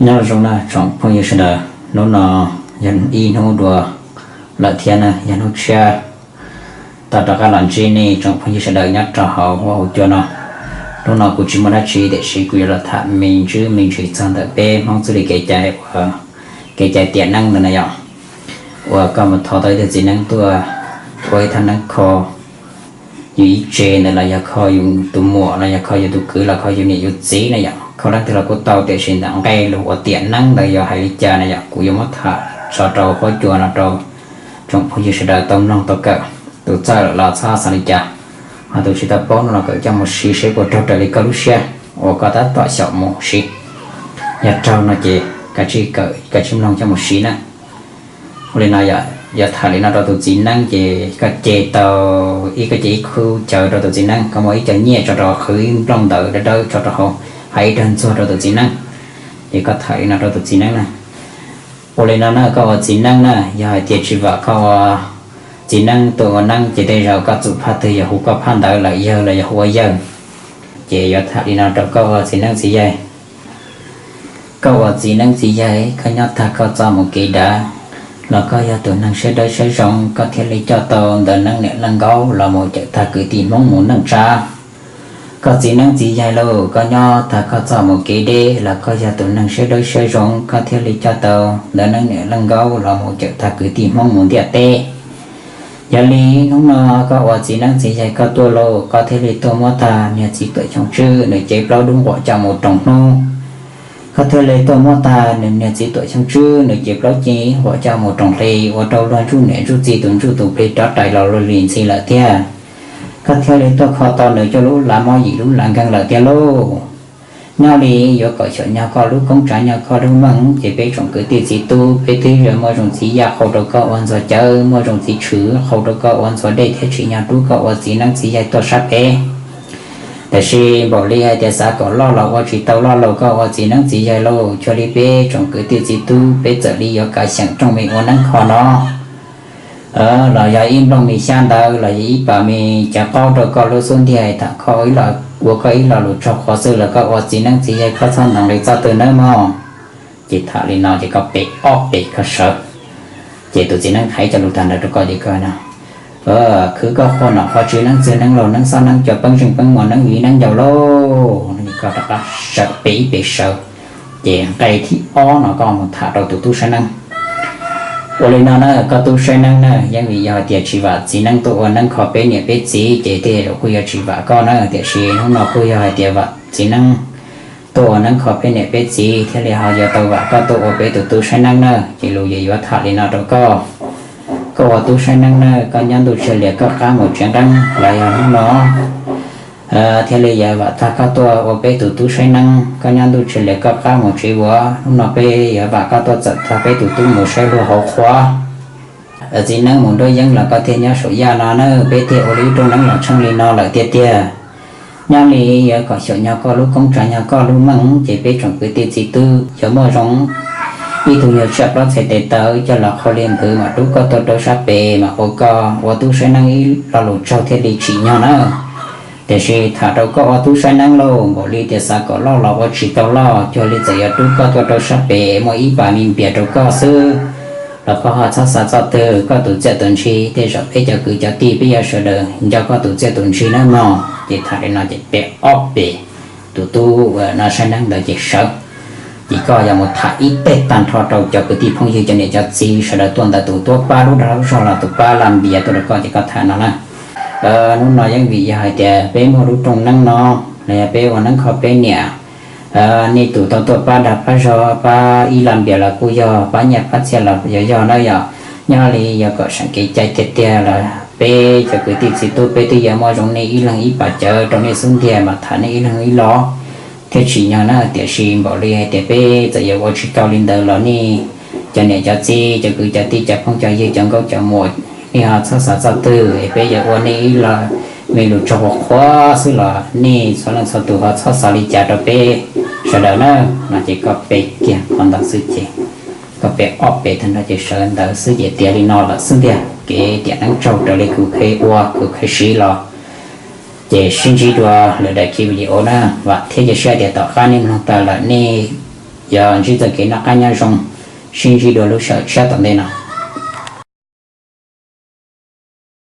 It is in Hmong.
Nyob zoo na tsoom phooj ywg sawv daws, hnub no yog ib hnub dua lawm thiab na, yog hnub tshiab tau rov qab los ntsib nej tsoom phooj ywg sawv daws nyob rau hauv huab hauv cua no. Hnub no kuv tsis muaj dab tsi tiam sis kuv yuav los tham me ntsis me ntsis txog ntawm peb Hmoob txoj li kev cai, kev cai tiam neeb ntawd na yom. Uas koj mus thov tau ib tug txiv neeb tuaj ua ib thaj neeb kho yus ib tse ntawd los yog kho yus tus muam los yog kho yus tus kwv los kho yus niam yus txiv na yom, kho leej twg los kuj tau tiam sis ntawm nqe lus uas tiam neeb ntawd yog hais li cas na yom, kuv yuav muab tham tso rau huab cua no rau tsoom phooj ywg sawv daws tau mloog tau kawm. Tus txawj lawm los txhob xav li cas, ho tus tsis tau paub no los kawm coj mus siv seb puas raug raws li koj lub siab uas koj tab tom xyaum mus siv. Yog raug no ces kav tsij kawm kav tsij mloog coj mus siv na. Ua li no, yog tham li no rau tus txiv neeb ces koj ce tau ib, koj ce ib khub cawv rau tus txiv neeb, koj muab ib co nyiaj tso rau qhwv ib nplooj ntawv dawb dawb tso rau hauv, hais ib daig ntxuag rau tus txiv neeb, ces koj tham li no rau tus txiv neeb na. Ua li no na, koj ua txiv neeb na, yog hais tias tsis vam koj ua txiv neeb tuaj ua neeb ces tej zaum koj txum phaj twg yog hu koj phaj ntawd lawm yawg los yog hu ua yawg. Ces yuav tham li no rau koj ua txiv neeb txiv yaig. Koj ua txiv neeb txiv yaig, koj nyob tag koj txoj mus kev dav los koj yog tus neeg siab dawb siab zoo, koj thiaj li coj tau ntawm neeb niam leej nkaub los mus cawm tag kwv tij Hmoob mus neej tsa. Koj txiv neeb txiv yaig lauj, koj nyob tag koj txoj mus kev deb los koj yog tus neeg siab dawb siab zoo, koj thiaj li coj tau ntawm neeb niam leej nkaub los mus cawm tag kwv tij Hmoob mus ntiaj teb. Yog li hnub no koj ua txiv neeb txiv yaig koj tuaj lauj, koj thiaj li tuaj muab tag niag txiv tuam xyoo tswb nws cev plaub dub nquam coj mus roos hnub. Koj thiaj li tuaj muab tag nws niag txiv tuam xyoo tswb nws cev plaub ci nquam coj mus roos hli, ua rau luag ntsuj niam ntsuj txiv tus ntsuj tus plig rov rais los luag li ntxhi lawm tiag. Koj thiaj li tuaj kho tau nws coj lub lav mob yim lub lav nkeeg lawm tiag lauj. Nyob li yuav kom xyaum nyog koj lub koob tsav nyog koj lub meej, ces peb tsoom kwv tij txiv tub peb twb yuav muaj zoo txiv yaj qhau rau koj ua ntxuag cawv, muaj zoo txiv tshwm qhau rau koj ua ntxuag dej thiab tsim nyog rub koj ua txiv neeb txiv yaig tuaj sab pem. Tiam sis npaum li hais tias xav kom loj los ua tsis tau loj lauj, koj ua txiv neeb txiv yaig lauj, cuag li peb tsoom kwv tij txiv tub peb txawm li yuav kav xyeem rooj me ua neeb kho no. Los yog ib nplooj me xyab ntawv los yog ib pas me cov qaub rau koj lub xub ntiag tham kho ua koj ib lo lus tsaug qhuav xwb los koj ua txiv neeb txiv yaig koj txhob ntoo li txoj twg nawb mog. Ces tham li no ces koj pem ob pem koj sawv. Ces tus txiv neeb hais cov lus tag ntawd rau koj ces koj no, khwv koj qhua nom qhua tswv neeb txwg neeb laug neeb xob neeb cua peeb zeej peeb muas neeb viv neeb ncaus lauj. Koj rov qab sawv pem ib pem sawv. Ces nqe thib ob no koj mus tham rau tus tub saib neeb. Ua li no na, koj tub saib neeb na, yeej vim yog hais tias tsis vam txiv neeb tuaj ua neeb kho peb niam peb txiv ces tej zaum kuj yuav tsis vam koj na, tiam sis hnub no kuj yog hais tias vam txiv neeb tuaj ua neeb kho peb niam peb txiv thiaj li ho yuav tau vam koj tuaj ua peb tus tub saib neeb na. Ces lus yeej yuav tham li no rau koj. Koj ua tub saib neeb na, koj nyob ntuj tsis lias koj qab mus tsev nqeeb los yog hnub no thiaj li yuav vam tag koj tuaj ua peb tus tub saib neeb. Koj nyob ntuj tsis lias koj qab mus tsev vuas, hnub no peb yuav vam koj tuaj txawm tag peb tus tub mus saib luag hauv qhua. Txiv neeb mus nruab yeeb los koj thiaj nyob saum yaj no na, peb thiaj ua li ib rooj neeb los tsheej li no lawm tiag tiag. Nyob li yuav kom xyaum nyog koj lub koob tsav nyog koj lub meej, ces peb tsoom kwv tij txiv tub yuav muaj zoo ib tug nyuag tsiaj plaub txhais tes taw coj los qhau li npwv mas rub koj tuaj rau sab pem mas ua koj ua tub saib neeb ib lo lus tsaug thiaj li tsim nyog na. Tiam sis tham rau koj ua tub saib neeb lauj, npaum li tias xav kom loj los ua tsis tau loj, cuag li txawm yuav rub koj tuaj rau sab pem muaj ib pas me npias rau koj xwb los koj ho txhob xav txoj twg, koj tus txiaj tus ntsig tej zaum peb cov kwv cov tij peb yuav sawv daws nco koj tus txiaj tus ntsig nawb mog. Ces tham li no ces pem ob pem tus tub no saib neeb ntawd ces sawv. Ces koj yuav mus tham ib teg tag nrho rau cov kwv tij phooj ywg cov niam cov txiv sawv daws tuaj ntawm tus tuab pab lub dag lub zog los tus pab laj npias tuaj rau koj ces koj tham no na. Hnub no yeej vim yog hais tias peb muaj lub rooj neeb no los yog peb ua neeb kho peb niam, nej tus tau tuaj pab dag pab zog pab ib laj npias los kuj yog, pab nyiaj pab txiaj los yog yog na yom. Nyob li yuav kom seem kev cai tiag tiag los peb cov kwv tij txiv tub peb twb yuav muaj zoo nej ib leeg ib pas cawv rau nej xub ntiag mas tham nej ib leeg ib lo thiaj tsim nyog na. Tiam sis npaum li hais tias peb txawm yuav ua tsis tau li ntawd los nej cov niam cov txiv cov kwv cov tij cov phooj cov ywg cov nkauj cov muam, nej ho txhob xav txoj twg es peb yuav ua nej ib lo me lus tsaug qhuav qhuav xwb los nej txhua leej txhua tus ho txhob xav li cas rau peb sawv daws na. No ces koj pe kiag qhov ntawd xwb ces koj pe ob pem tag nrho ces sawv ntawd xwb ces tiav li no lawm xwb ntiag. Kev tiam neeb tsaug raws li kuv qhia ua kuv qhia siv los ces sib ntsib dua lwm daim clip video na. Vam thiab cia siab tias tom qab nej mloog tag lawm nej Yog ntsib txoj kev noj qab nyob zoo, sib ntsib dua lub sij hawm tshiab tom ntej no.